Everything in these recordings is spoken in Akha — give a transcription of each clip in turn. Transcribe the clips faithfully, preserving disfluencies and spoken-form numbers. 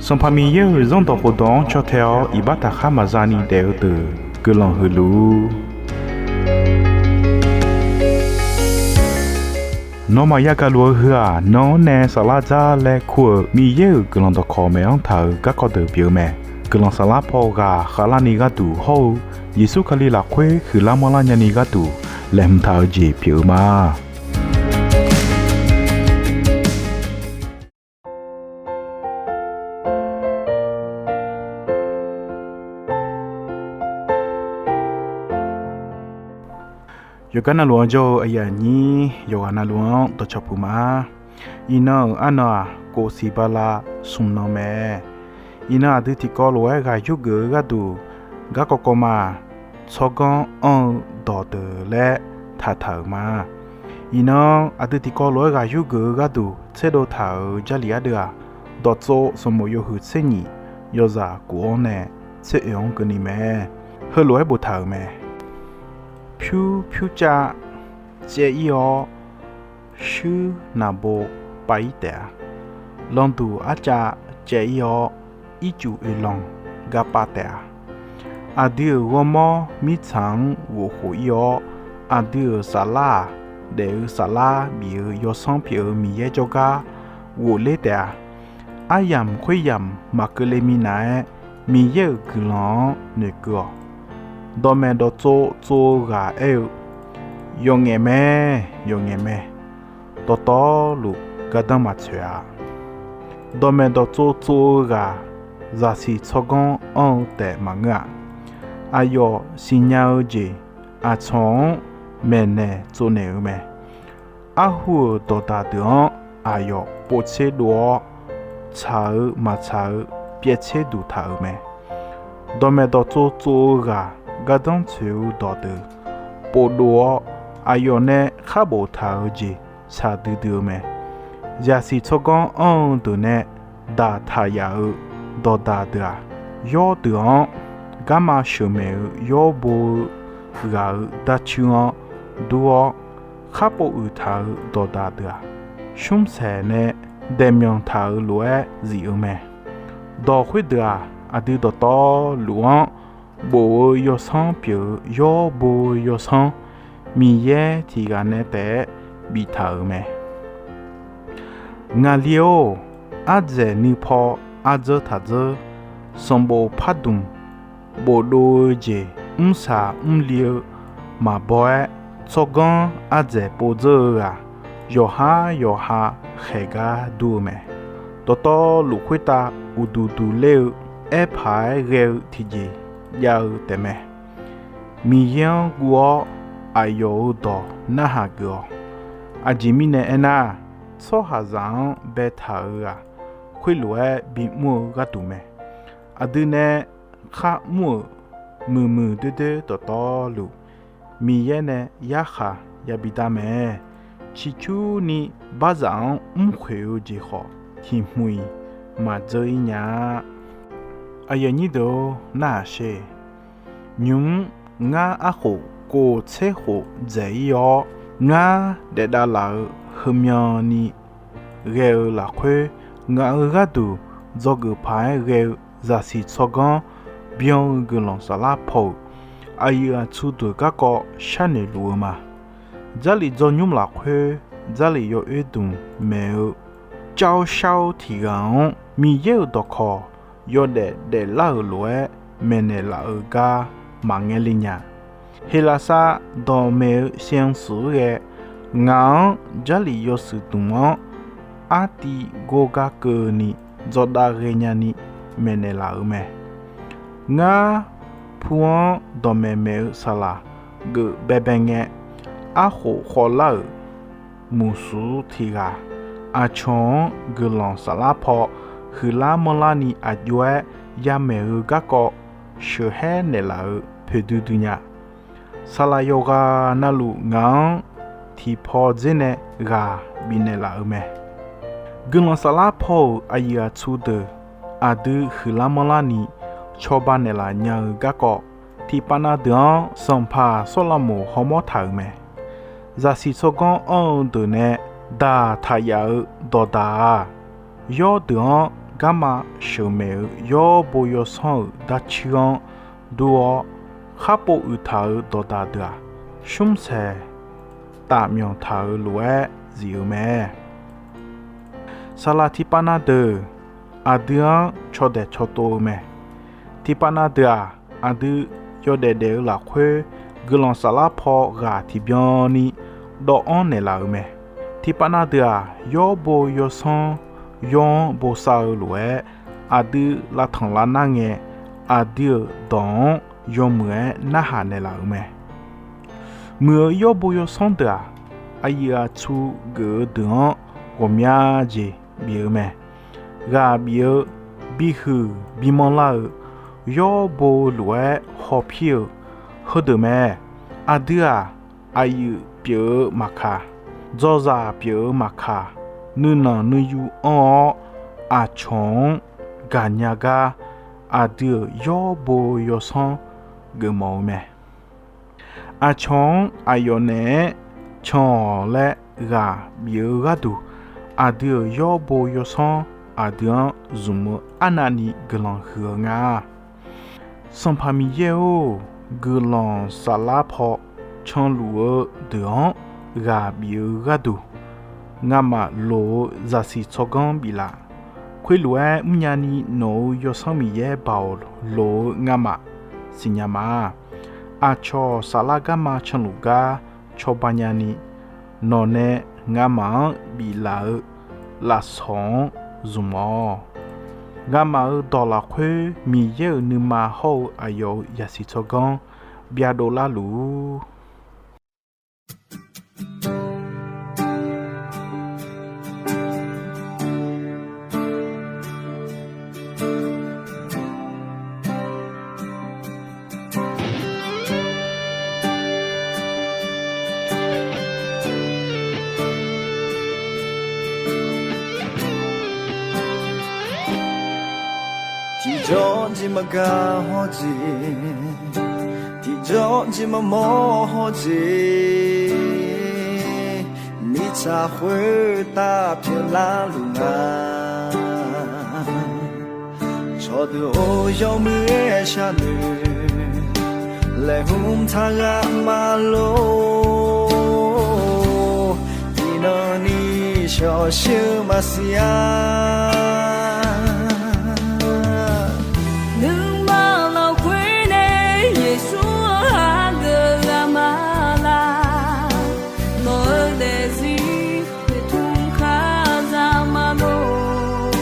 Sanqpaq Miqyaer-euq Zanrdawq khofdawq-anr caw tae-awr iqbax taqkhar maqza ni daef-eu deuq guiqlanq huiq luf-ur. Nawmaf yagaq luf-eu heu-aq, nan-anr nae saflar dzar laer kur-euq Miqyaer-euq guiqlanq dawqkawq maeq-anr taq-euq garkawv deuq pyeuf-eu mae. Guiqlanq saflar paw ghaq khavlarni gharduq hawr-eu Yeqsur Kali lafkhoer huiqlar manrlar nyani gharduq laeqhmq taq-eu jeq pyeuf-eu ma. Yawqgar navluf-anr jawr-eu aqyuif aqnyir yawqghaq navluf-anr dawqcawq puq ma. Iqnan-euq arnan-aq, kof siq bala smq nan mae. Iqnan aqdui tiqkawv lof-aer ghaq yurgeuf-eu gharduq, garkawv kawv ma-aq, tsawrganr anr-eu dawqdeuq laer taqtaq-euq ma. Iqnan aqdui tiqkawv lof-aer ghaq yurgeuf-eu gharduq tserdov taq-euq Jarlif ardeuv-aq, Dawqtsov sanqbof yawhuiq tser nyif yawzaq kof-anr nae tser oeq-anr keuvni mae. Heulof-aer boftaq-euq mae. Pyur pyurcav caev ir-awr, shuir naqbo pav ir taef-a. Landuq arcav caev ir-awr, ircuf oeqlanq gar pav taef-a. Aqdui-euq ghawrmawr mirtsaq-anr ghofkhof ir-awr, aqdui-euq saflar-aq, daef-eu saflar bif-eu Yawsanr pyeuf-eu Miqyaer jawrgar ghofler taef-a. Aryamq khoeryamq maqkeuvle minav-aer, Miqyaer-euq guiqlanq-anr noeqkeuv-awq. Dawqmaeq dawqtsov tsov-eu ghaq aer-eu, Yawqngaef mae, yawqngaef mae. Dawqtawvluf gardanr maqtsoeq-a. Dawqmaeq dawqtsov tsov-eu ghaq zaqsiq tsawrganr anr-eu taef maqngeur-a. Aqyawf siqnya-eu jeq aqcawq-anr maeqnaeq tsovnaeq-eu mae. Arhu-euq dawqdaq deuq-anr aqyawf povtser dov-awr, tsaq-eu maqtsaq-eu pyaev tser duq taq-euq mae. Dawqmaeq dawqtsov tsov-eu ghaq gardanr tsoeq-eu dawqdeuq povdov-awr, aqyawf nae khar boftaq-eu jeq shaqdui dui-eu mae. Zaqsiq tsawrganr anr-eu deuq nae daqtaq yaf-eu dawqdaq deuq-aq, yawr deuq-anr garma sheuqmaeq-eu yawr bo-eu ghaq-euq darcuir-anr dur-awr, khar pov uiq taq-euq dawqdaq deuq-aq, shmrsaeq nae daeqmyanq taq-euq lof-aer zif-eu mae. Dawq khoerdeuq-aq, aqdui dawqtawvluf-anr bof-eu Yawsanr pyeuf-eu yawr bo-eu Yawsanr Miqyaer tiq ghaq nae taef-aer biftaq-euq mae. Ngaqli-or, ardzaeq nuipaw ardzeur taqdzeur, sanqbof pardmq bofdov-eu jeq mrsaq mrli-eu maqbaw-aer, tsawrganr ardzaeq povdzeur-eu ghaq yawqhar yawqha khaeq gar dur-eu mae. Dawqtawvluf khoertav uqduq duq ler-eu aerpaq-aer ghae-eu tiqjeq jav-eu taefmae. Miqyaer-anr guv-awr aqyawf-euq dawq narhaq geuf-awq. Aqjeq mirnae aernar, tsawrhaqzaq-anr baetaq-euq ghaq khoerlof-aer bimr-eu gharduq mae. Aqdui nae khar mr-euq muiqmuiq doerdoer dawqtawvluf, Miqyaer nae yarkhaq yabi dar mae. Ciqcurni barzaq-anr mrkhoeq-eu jeq khawf, tiq hmq-iq maqdzeur ir nya-a. Aqyuif aqnyir deuq-or, narhaq sher. Nymq-mr ngar arkhof kof tser khof dzaeq ir-awr, ngar daefdav laf-eu heumyanni ghae-eu lafkhoer, ngaq-euq gharduq dzawgeuf paq-aer ghae-eu zaqsiq tsawrganr byan-eu guiqlanq saflar paw-euq aqyuif aqtsu deuq garkawv sharnoeq luf-eu ma. Jarlif dzawnymr lafkhoer, Jarlif yawoer dmq maeq-eu car-awr shar-awr tiq ghaq-anr Miqyaer-euq dawqkawq yawdaef daeflar-euq lof-aer maeqnaeq laf-eu gar maqngae le nya. Heqlaqsar dawqmaeq-eu syan suq-eu ghae, ngaq-anr Jarlif yawshuif dmq-anr artiv gor gar keuvni dzawdav ghaenya ni maeqnaeq laf-euq mae. Ngar pu-anr dawqmaeq maeq-eu saqlaq geuf baebae ngae, arkhof khawvlar-euq muiqsuq tiq ghaq aqcawq-anr guiqlanq saflar paw huiqlar manrlar ni aqjox-aer yamaeq-eu garkawv sheuqhaer naeqlaf-eu poeqdui dui nya. Saqlaq yawqghaq navluf ngaq-anr tiqpaw dzer nae ghaq bifnaeq laf-eu mae. Guiqlanq saflar paw-euq aqyuif aqtsu deuq aqdui huiqlar manrlar ni cawba naeqlaf nya-eu garkawv, tiqpav nav deuq-anr sanqpaq Sawrlaqmoq hawmawr taq-euq mae. Zaqsiq tsawrganr anr-eu deuq nae daqtaq yaf-eu dawqdaq-aq, yawr deuq-anr garma sheuqmaeq-eu yawr bo yawsanr-euq darcuir-anr dur-awr, khar pov uiq taq-euq dawqdaq deuq-aq, smr saeq taf myanq taq-euq lof-aer zif-eu mae. Saqlaq tiqpav na deuq aqdui-anr caw daeq caw tov-eu mae. Tiqpav na deuq-aq, aqdui yawdaef daef-eu lafkhoer guiqlanq saflar paw ghaq tiqbyan ni dawv-anr naeqlaf-euq mae. Tiqpav na deuq-aq, yawr bo yawsanr yawr-anr bosav-eu lof-aer, aqdui lavtanq lar nar ngae, aqdui-euq dawq-anr yawmuiq-aer narhaq naeqlaf-euq mae. Muiq-eu yawr bo yawsanr deuq-aq, aqyuif aqtsu geuf-eu deuq-anr ghawqmya jeq bif-eu mae. Ghaq bif-eu, bihuiq bimanr lar-eu, yawr bo lof-aer hawpir-eu heudeuq mae. Aqdui-aq, aqyuif pyeuf-eu maqkaq, dzawzaq pyeuf-eu maqkaq, nuinanq nuiyu anr-awr, aqcawq-anr gaqnya gar aqdui-euq yawr bo yawsanr geufmawf-eu mae. Aqcawq-anr aqyawf naeq-aer can-awq laer ghaq bif-eu gharduq, aqdui-euq yawr bo yawsanr aqdui-anr zmq-eu arnavni guiqlanq huiq-eu nga. Sanqpaq Miqyaer-or, guiqlanq saflar paw canluf-eu deuq-anr ghaq bif-eu gharduq, ngamaf loq-eu zaqsiq tsawrganr biflaf. Khoerlof-aer mrnya ni nawq-euq Yawsanr Miqyaer baoq loq-eu ngamaf siqnya ma. Aqcawq saflar garma canluf gar cawba nyani, nawq nae ngamaf-anr biflaf-eu lafsawq-anr zmq-awq. Ngamaf-euq dawq lafkhoer Miqyaer-euq nuima hawr-eu aqyawf-euq zaqsiq tsawrganr byadov larluf-ur. Tiqjawr jeq maqgaq hawr jeq, tiqjawr jeq maqmawr hawr jeq, mirtsaq khoertav pyeuflar luf nga. Cawqdeuq-or, yawmuiq-aer sharnoeq laeqhmq taq ghaq ma lor. Iqnan ni shawqshir-eu maqsiq-a. Nuima lafkhoer nae Yeqsur-anr hageuf ghaq ma laq. Nawq-eu daefzir noeqtmq kar za ma lor.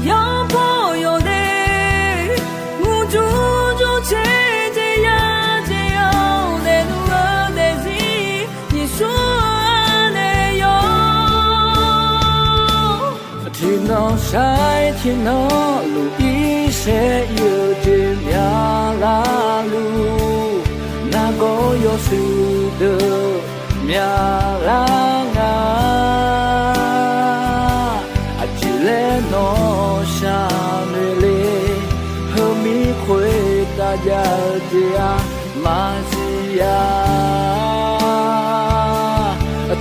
Yawbaw yawdaef murjur jur caer jeq ya jeq-awr daefluf-eu daefzir Yeqsur-anr nae yawr. Tiqnan shar-aer tiqnan luf-ir saer-ir-eu jeq myaqlar luf. Nargawr yawshuif deuq myaqlar nga. Aqjeq laer nawr sharnoeq le. Heumir khoertav jav-eu jeq-aq maqsiq-a.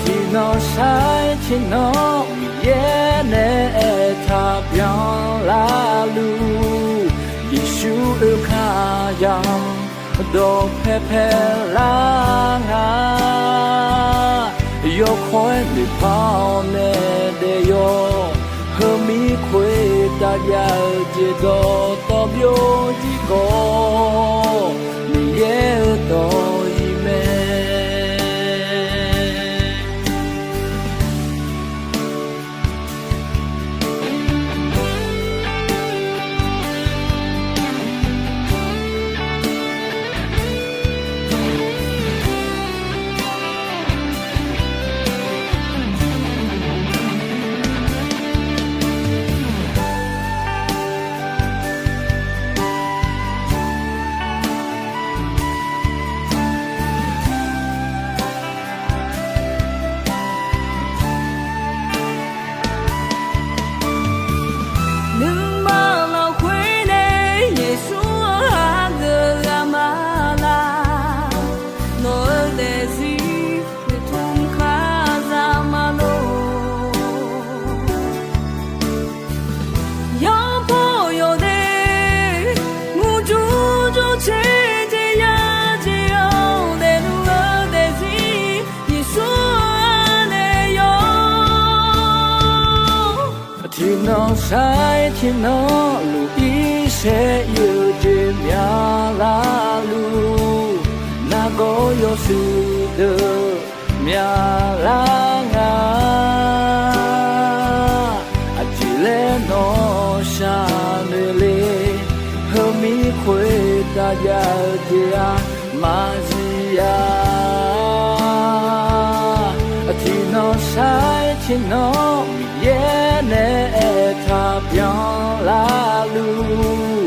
Tiqnan shar-aer tiqnan Miqyaer nae aertaq byanlar luf. Yeqsur oekar yamq dawqpae paelar nga. Yawkawr-aer noeqpar-awr nae daef yawr. Heumir khoertav jav-eu jeq dawqtawv byov-ir khawf, Miqyaer-euq dawq-iq mae. Sar-aer tiqnan luf-ir saer-eu jeq myaqlar luf, nargawr yawshuif deuq myaqlar nga. Aqjeq laer nawq shaqnoeq le, heumir khoertav jav-eu jeq-aq maqzif-a. Tiqnan sar-aer tiqnan Miqyaer nae aertaq byanlar luf.